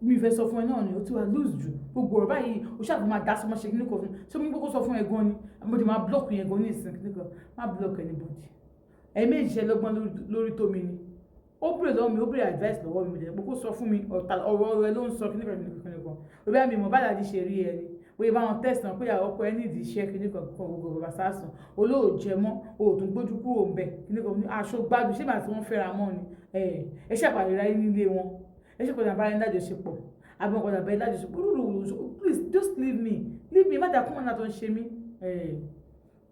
Mi fẹ́ sọ fún ẹ náà ni, ó ti wà loose jù. Gbogbo ọ̀rọ̀ báyìí, o ṣáà fi máa dá sọmọ, ṣe kíní kan fún. Ṣé mo ní kókó sọ fún ẹ gan ni? Mo ti máa block yẹn gan ní ìsìn kíní kan. Má block anybody. Ẹ̀ẹ̀mejì ṣe lọ́gbọ́n lórí tó mi ni. Ó bèrè lọ́wọ́ mi, ó bèrè advice lọ́wọ́ mi, mo kó sọ fún mi, ọ̀rọ̀ rẹ ló ń sọ kíní kan kíní kan kíní kan. Òbí àmì ìmọ̀ bá dàdí ṣe rí ẹ ni. Bóyá bá wọn test náà pé ọkọ ẹ nídìí iṣẹ́ kíní kan kan gbogbo bàbá sásùn. Olóòjẹ mọ́, o ò tún gbójú kúrò ń bẹ̀. Kíní kan aṣọ gbádùn, ṣé màá tí wọ́n fẹ́ra mọ́ ni? Ẹ ṣàpàdé ra yín nílé wọn. Ẹ ṣe padà bá yín lájọṣepọ̀. Àbí wọn padà bá yín lájọṣepọ̀. Please just leave me. Leave me. Má dà kún wọn náà tó ń ṣe mí.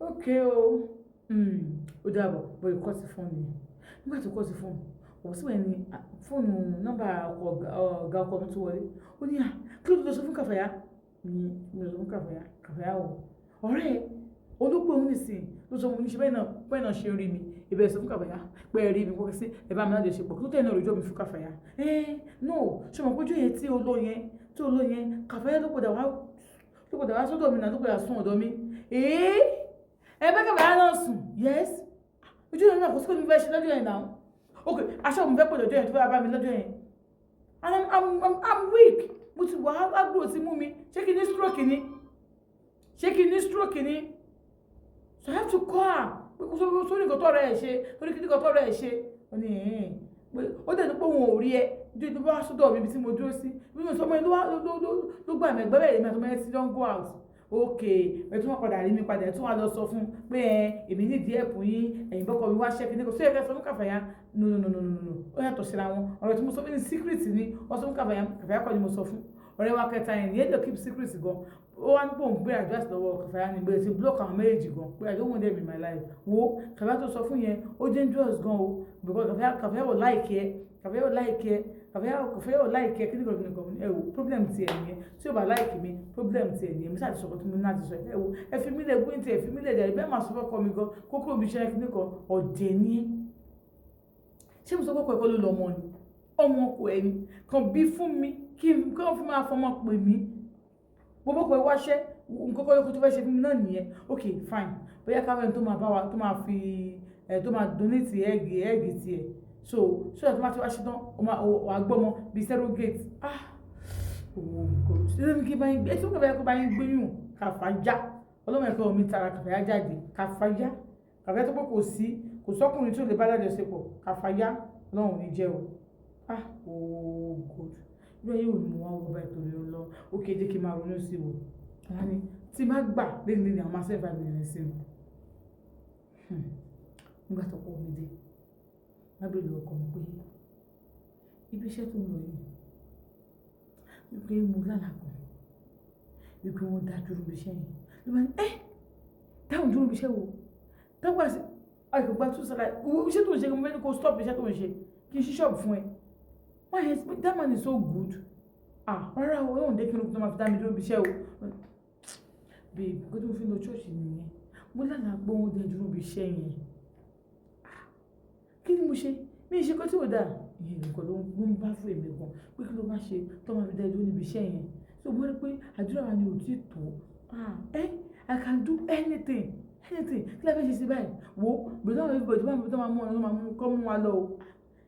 Okay o. Ó dàbọ̀, bóyá kọ́ sí fóònù yẹn. Nígbà tó kọ́ sí fóònù, ọ̀pọ̀ síbẹ̀ ni fóònù nọ́mbà ọ̀gá ọkọ mi tún wọlé. Ó ní, "À, kí ló tó sọ fún Kàfáyá?" Mi ò sọ fún Kàfáyá. Kàfáyá o. Ọ̀rẹ́ ẹ, olùpẹ̀ òun nìsín ló sọ fún mi ṣe bẹ́ẹ̀ náà ṣe rí mi. Ìbẹ̀rẹ̀ sọ fún Kàfáyá pé ẹ rí mi kọ́kọ́ sí ẹ bá mi lájọṣepọ̀. Kí ló tẹ̀ náà rojọ́ mi fún Kàfáyá? No, ṣé o mọ̀ pé ojú yẹn tí o lọ yẹn, Kàfáyá ló padà wá sọ́dọ̀ mi náà, ló padà sùn ọ̀dọ̀ mi. Ẹ bá Kàfáyá náà sùn. Yes. Ojú yẹn náà kò sí pé mo fẹ́ ṣe lọ́jọ́ yẹn náà. Okay, aṣọ mi fẹ́ pọ̀ lọ́jọ́ yẹn tó fẹ́ bá mi lọ́jọ́ yẹn. And I'm weak. Mo ti wà ágbó ti mú mi. Ṣé kí ní stroke ni? Ṣé kí ní stroke ni? So I have to call her. Pé kó sórí nǹkan tó rẹ̀ ẹ̀ ṣe, sórí kí nǹkan tó rẹ̀ ẹ̀ ṣe. Ó ní ẹ̀hìn. Pé ó dẹ̀ ní pé òun ò rí ẹ. Ojú ìlú bá sọ́dọ̀ mi ibi tí mo dúró sí. Bí mo sọ ọmọ yẹn ló gbà mí ẹgbẹ́ bẹ́ẹ̀ ni àti ọmọ yẹn ti don go out. Okay, ẹ tún wá padà rí mi padà, ẹ tún wá lọ sọ fún pé ẹ èmi nídìí ẹ̀pù yín, ẹ̀yin bọ́kọ mi wá ṣẹ́ kíní kan. Ṣé ẹ fẹ́ sọ fún Kàfáyá? No, no, no, no, no, no. Ó yàtọ̀ síra wọn. Ọ̀rọ̀ tí mo sọ fún ní secret ni. Wọ́n sọ fún Kàfáyá, Kàfáyá kọ́ ni mo sọ fún. Ọ̀rẹ́ wa kẹta yẹn ní èdè keep secret gan. Ó wá ní pé òun gbé advice lọ́wọ́ Kàfáyá ni, bẹ̀rẹ̀ sí block àwọn méjèèjì gan. Pé I don't want them in my life. Wo Kàfáyá tó sọ fún yẹn, ó dangerous gan o. Because Kàfáyá ò like ẹ. Kàfáyá ò like ẹ. Kàfáyá ò like ẹ kíní kan kíní kan. Ẹ wo, problem ti ẹ nìyẹn. Tí o bá like mi, problem ti ẹ nìyẹn. Mi ṣáà ti sọ̀rọ̀ tí mo ní láti sọ. Ẹ wo, ẹ fi mí lẹ̀ gbé tí ẹ fi mí lẹ̀ jàre. Bẹ́ẹ̀ máa sọ fọ́kọ mi gan. Kókó mi ṣe kíní kan, ọ̀dẹ̀ ni ẹ́. Ṣé mo sọ pé ọkọ ẹ kọ́ ló lọ ọmọ ni? Ọmọ ọkọ ẹ ni. Kàn bí fún mi kí n kí wọ́n fi máa fọmọ pè mí. Mo bọ́kọ ẹ wáṣẹ́, nǹkan kọ́ tó fẹ́ ṣe fún mi náà nìyẹn. Okay, fine. Bóyá ká wẹ́n tó máa bá wa, tó máa fi, ẹ tó máa donate egg tiẹ̀. So that tó máa ti wá ṣe tán, o máa wà gbọ́mọ bí surrogate. Ah! Oh God. Ṣé kí n bá yín gbé? Ẹ tí mo fẹ́ kó bá yín gbóyún Kàfáyá. Ọlọ́mọ ẹ̀kọ́ mi tara Kàfáyá jáde. Kàfáyá. Kàfáyá tó pé kò sí, kò sọ́kùnrin tí ò lè bá lájọṣepọ̀. Kàfáyá. Ọlọ́run ò ní jẹ́ o. Ah! Oh God. Irú ayé wo ni mo wá wọ báyìí torí Ọlọ́run? Okay, jẹ́ kí n máa ronú sí o. Wọ́n á ní tí n bá gbà lónìí lónìí, àwọn máa send 5 million sí mi. Nígbà tó kọ́ mi dé, má bèrè lọ́wọ́ ọkọ mi pé ibi iṣẹ́ tó ń lọ yìí, wípé mo lálàá kan, wípé wọ́n dá dúró ibi iṣẹ́ yẹn. Ló bá ní, "Ẹ́, dáhùn dúró ibi iṣẹ́ wo?" Dáhùn wá sí, àìkú gba two salary. Iṣẹ́ tó ń ṣe, mo fẹ́ ní kó stop iṣẹ́ tó ń ṣe, kí n ṣí shop fún ẹ. Why is that man is so good? Ah, rárá o, Ọlọ́run dé kí n tó máa fi dá mi dúró ibi iṣẹ́ o. Babe, nǹkan tí mo fi ń lọ church nìyẹn. Mo lálàá pé wọ́n dá dúró ibi iṣẹ́ yẹn. Ah, kí ni mo ṣe? Mi ì ṣe nǹkan tí ò dáa. Ìyẹn nǹkan ló ń bá fún èmi gan. Pé kí ló bá ṣe tó máa fi dá ẹ dúró níbi iṣẹ́ yẹn? So mo rí pé àdúrà wa ni ò tí tó. Ah, I can do anything, anything. Kí la fẹ́ ṣe sí báyìí? Wo, bẹ̀rẹ̀ náà everybody tó máa mú ọ, tó máa mú kọ́ mú wa lọ o.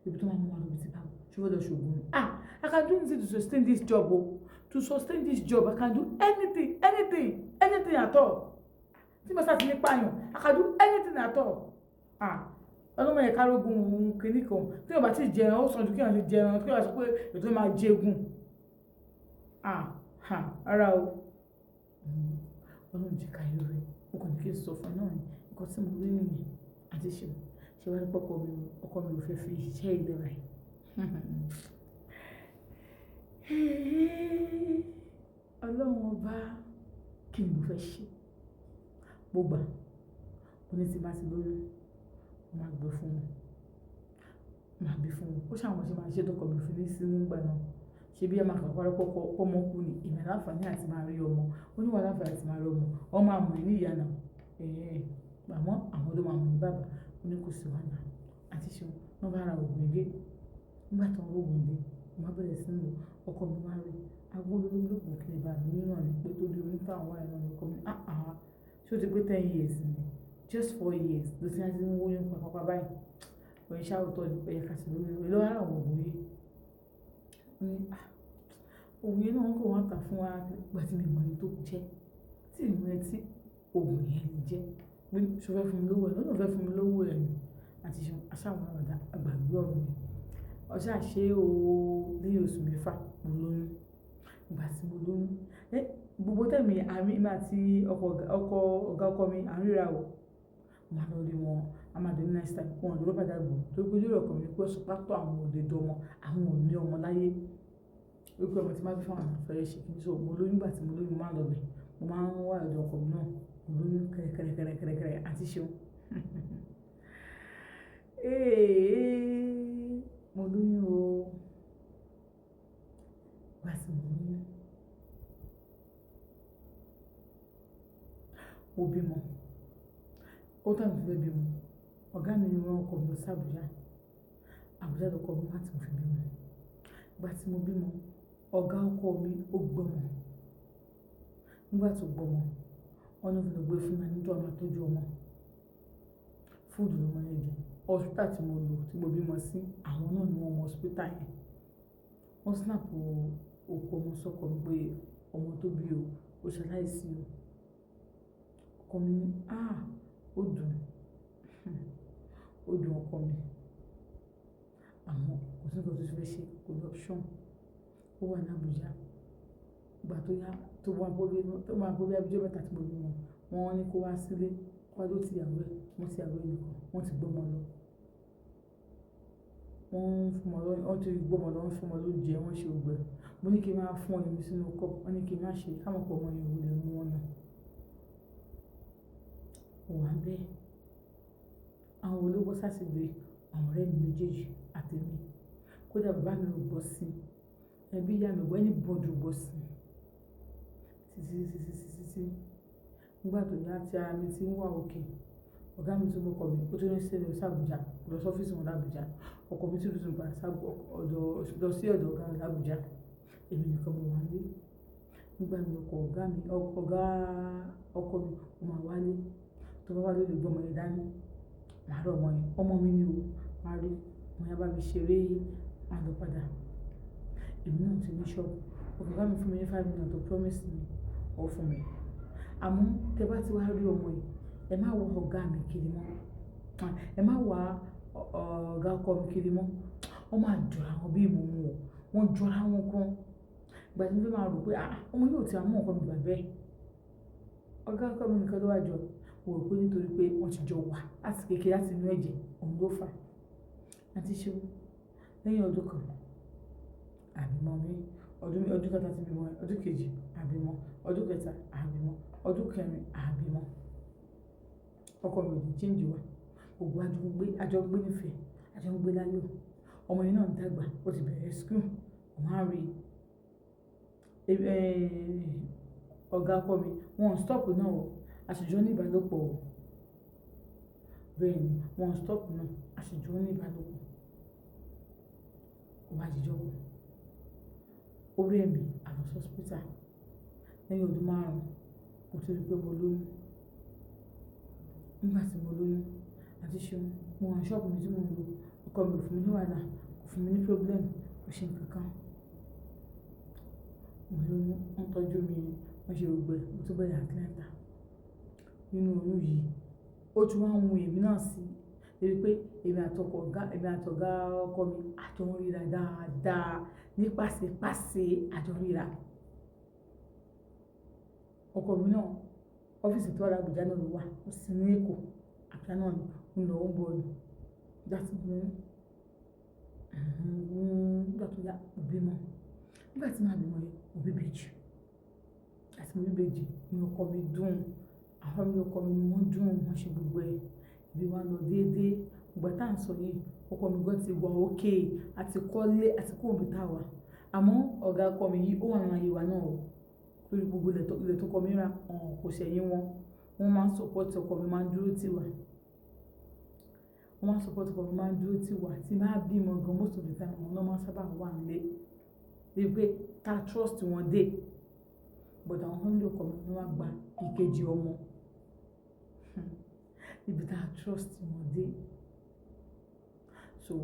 Ibi tó máa mú wa lọ bí ti báwo? Ṣé o fẹ́ lọ ṣògùn ni? Ah, I can do anything to sustain this job o. To sustain this job, I can do anything, anything, anything at all. Tí mo sá ti ní pààyàn, I can do anything at all. Ah, ọlọ́mọ yẹn kárógun òun kìíní kan. Tí o bá ti jẹran, ó sàn ju kí èèyàn ti jẹran, kí èèyàn sọ pé ètò máa jẹgun. Ah, ha, rárá o. Ọlọ́run jẹ́ ká rí rẹ̀. Mo kàn ní kí n sọ fún ẹ náà ni. Nǹkan tí mo rí nìyẹn. Àti ṣe, ṣé wá rí pé ọkọ mi ò fẹ́ fi iṣẹ́ yìí lẹ́ báyìí. Ọlọ́run ọba, kí ni mo fẹ́ ṣe? Mo gbà. Mo ní tí bá ti lóyún, mo máa gbé fún wọn. Màá gbé fún wọn. Ó ṣàwọn ṣe máa ṣe tọkọ mi fi ní sí nígbà náà. Ṣé bí ẹ máa kàn parọ́ pé ọmọ kú ni? Èmi láǹfààní àti máa rí ọmọ. Ó ní wà láǹfààní àti máa rí ọmọ. Wọ́n máa mọ̀ ẹ́ ní ìyá náà. Àmọ́ àwọn ló máa mọ̀ ní bàbá. Ó ní kò sí wàhálà. Àti ṣe wọ́n bá ra òògùn dé. Nígbà tí wọ́n rògùn dé, mo bá bẹ̀rẹ̀ sí ní lò. Ọkọ mi wá rí. Agbó ológun kí lè bá lóyún náà ni pé torí oyún tó àwọn wá náà ni ọkọ mi. Ah ah, ṣé o ti pé 10 years ni? Just 4 years ló ti ń wóyún pàápàá báyìí. Oyin ṣá òótọ́ ni pé ẹ ká ti lóyún. Èló wá ra àwọn òògùn yìí? Ó ní, ah, Òògùn yẹn náà wọ́n kàn wá tà fún wa ìgbà tí mi mọ ẹni tó jẹ́, tí mi mọ ẹni tí òògùn yẹn lè jẹ́. Mo ní, ṣé o fẹ́ fún mi lówó ẹ̀? Ó ní òun fẹ́ fún mi lówó ẹ̀ ni. Àti ṣe aṣáwọ̀ àwàdà, a gbàgbé ọ̀rọ̀ yẹn. Ó ṣà ṣe o lẹ́yìn oṣù mẹ́fà, mo lóyún. Ìgbà tí mo lóyún, gbogbo time àmì èmi àti ọkọ ọ̀gá ọkọ mi à ń ríra o. Mo máa lọ rí wọn, a máa dé ní nice time. Wọn ò lè rọ́bà dàgbò. Torí pé lórí ọkọ mi ni pé ó sọ pé àwọn ò lè dọ́mọ, àwọn ò ní ọmọ láyé. Wípé ọmọ tí máa bí fún àwọn fẹ́ ṣe kíni. So mo lóyún, nígbà tí mo lóyún, mo máa ń lọ bẹ̀. Mo máa ń wà lọ́dọ̀ ọkọ mi náà. Mo lóyún kẹ́rẹ́kẹ́rẹ́ kẹ́rẹ́kẹ́rẹ́ kẹ́rẹ́ àti ṣeun. Ee, mo lóyún o. Ìgbà tí mo lóyún, mo bímọ. Ó time tí mo fẹ́ bímọ. Ọ̀gá mi rán ọkọ mi lọ sí Abuja. Abuja lọkọ mi wá tí mo fi bímọ. Ìgbà tí mo bímọ, ọ̀gá ọkọ mi ó gbọ́mọ. Nígbà tó gbọ́mọ, wọ́n ní ó fi lọ gbé fún mi ní tó máa tọ́jú ọmọ. Food lọmọ yẹn jẹ. Hospital tí mo lò, tí mo bímọ sí, àwọn náà ni wọ́n mọ hospital yẹn. Wọ́n snap òkú ọmọ sọ́kọ mi pé ọmọ tó bí o, ó ṣaláìsí o. Ọkọ mi ní, "Ah! Ó dùn." Ó dùn ọkọ mi. Àmọ́ kò sí nǹkan tó fẹ́ ṣe, kò ní option. Ó wà ní Abuja. Ìgbà tó yá, tó wá bó bí, tó máa bó bí ọjọ́ mẹ́ta tí mo bímọ, wọ́n ní kó wá sílé, kó wá dúró ti ìyàwó ẹ̀. Wọ́n ti ìyàwó ẹ̀ nìkan, wọ́n ti gbọ́mọ lọ. Wọ́n ń fún ọmọ lọ, wọ́n ti gbọ́mọ lọ, wọ́n fún ọmọ lóúnjẹ, wọ́n ṣe gbogbo ẹ̀. Mo ní kí n máa fún ọyàn mi sínú cup, wọ́n ní kí n má ṣe, ká mọ̀ pé ọmọ yẹn ò lè mú ọyàn. Ó wà bẹ́ẹ̀. Àwọn olówó sásìgbè, àwọn ọ̀rẹ́ mi méjèèjì àti èmi. Kódà bàbá mi ò gbọ́ sí i, ẹbí ìyá mi ò gbọ́, anybody ò gbọ́ sí i. Títí, títí, títí, títí. Nígbà tó yá tí ara mi tí ń wà okay, ọ̀gá mi tún mú ọkọ mi, ó tún ní sẹ́lẹ̀ lọ sí Abuja, lọ sí ọ́fíìsì wọn l'Abuja. Ọkọ mi tún tún padà sí ọ̀dọ̀, lọ sí ọ̀dọ̀ ọ̀gá rẹ̀ l'Abuja. Èmi nìkan mo wà nílé. Nígbà mi ọkọ ọ̀gá mi, ọ̀gá ọkọ mi ó máa wá lé. Tó bá wá lé, ó lè gbé ọmọ yẹn dání. Màá rí ọmọ yẹn. Ọmọ mi ni o. Màá rí. Ọmọ yẹn bá mi ṣeré, màá lọ padà. Èmi náà ti ní ṣọ́ọ̀bù. Ọ̀gá mi fún mi ní 5 million tó promise mi, ó fún mi. Àmọ́ tí ẹ bá ti wá rí ọmọ yìí, ẹ má wá ọ̀gá mi kiri mọ́. Ẹ má wá ọ̀gá ọkọ mi kiri mọ́. Wọ́n máa jọra wọn bí ìmúmu o. Wọ́n jọra wọn gan. Ìgbà tí mo fẹ́ máa rò pé, "Ah! Ọmọ yìí ò tí a mú nǹkan mi bàbá ẹ." Ọ̀gá ọkọ mi nìkan ló wá jọ. Mo rò pé nítorí pé wọ́n ti jọ wà láti kékeré láti inú ẹ̀jẹ̀, òun ló fà á. Àti ṣeun. Lẹ́yìn ọdún kan, a bímọ mi. Ọdún, ọdún kẹta tí bímọ, ọdún kejì, a bímọ. Ọdún kẹta, a bímọ. Ọdún kẹrin, a bímọ. Ọkọ mi ò ní change wa. Gbogbo wa jọ ń gbé, a jọ ń gbé nífẹ̀ẹ́, a jọ ń gbé láyọ̀. Ọmọ yẹn náà ń dàgbà, ó ti bẹ̀rẹ̀ school. Mo máa ń rí. Ọ̀gá ọkọ mi, wọ́n stop náà o. A sì jọ ní ìbálòpọ̀ o. Bẹ́ẹ̀ ni, wọ́n stop náà, a sì jọ ní ìbálòpọ̀. Ó wá di ọjọ́ kan. Ó rẹ̀ mí, a lọ sí hospital. Lẹ́yìn ọdún márùn-ún, mo ti rí pé mo lóyún. Nígbà tí mo lóyún, àti ṣeun, mo wà ní ṣọ́ọ̀bù mi tí mò ń lò. Ọkọ mi ò fún mi ní wàhálà, kò fún mi ní problem, kò ṣe nǹkan kan. Mo lóyún, wọ́n tọ́jú mi, wọ́n ṣe gbogbo ẹ̀, mo tún bẹ̀rẹ̀ antenatal. Nínú oyún yìí, ó tún wá ń wù èmi náà sí. Débi pé èmi àti ọkọ ọ̀gá, èmi àti ọ̀gá ọkọ mi, a jọ ń ríra dáadáa. Nípasẹ̀pàsẹ̀ a jọ ń ríra. Ọkọ mi náà, ọ́fíìsì tó wà l'Abuja náà ló wà. Ó sì ní Èkó. Abuja náà ni ó ń lọ, ó ń bọ̀ ni. Nígbà tí mo lóyún, nígbà tó yá, mo bímọ. Nígbà tí màá bímọ yẹn, mo bí ìbejì. Nígbà tí mo bí ìbejì, inú ọkọ mi dùn. Àwọn family ọkọ mi wọ́n dùn, wọ́n ṣe gbogbo ẹ̀. Ìbí wa lọ déédéé. Ìgbà tí à ń sọ yìí, ọkọ mi gan ti wà okay, a ti kọ́lé, a ti kúrò níbi táa wà. Àmọ́ ọ̀gá ọkọ mi yìí ó wà nínú ayé wa náà o. Lórí gbogbo ilẹ̀ tó kọ mí rà, kò ṣẹ̀yìn wọn. Wọ́n máa ń support ọkọ mi, máa ń dúró tì wá. Wọ́n máa ń support ọkọ mi, máa ń dúró tì wá. Tí n bá bímọ gan, most of the time àwọn náà máa ń sábà wà nílé. Débi pé ta trust wọn dé. But àwọn family ọkọ mi wọ́n wá gba ìkejì ọmọ. Níbi tá trust wọn dé. So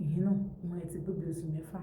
ìyẹn náà, ọmọ yẹn ti pé bí oṣù mẹ́fà.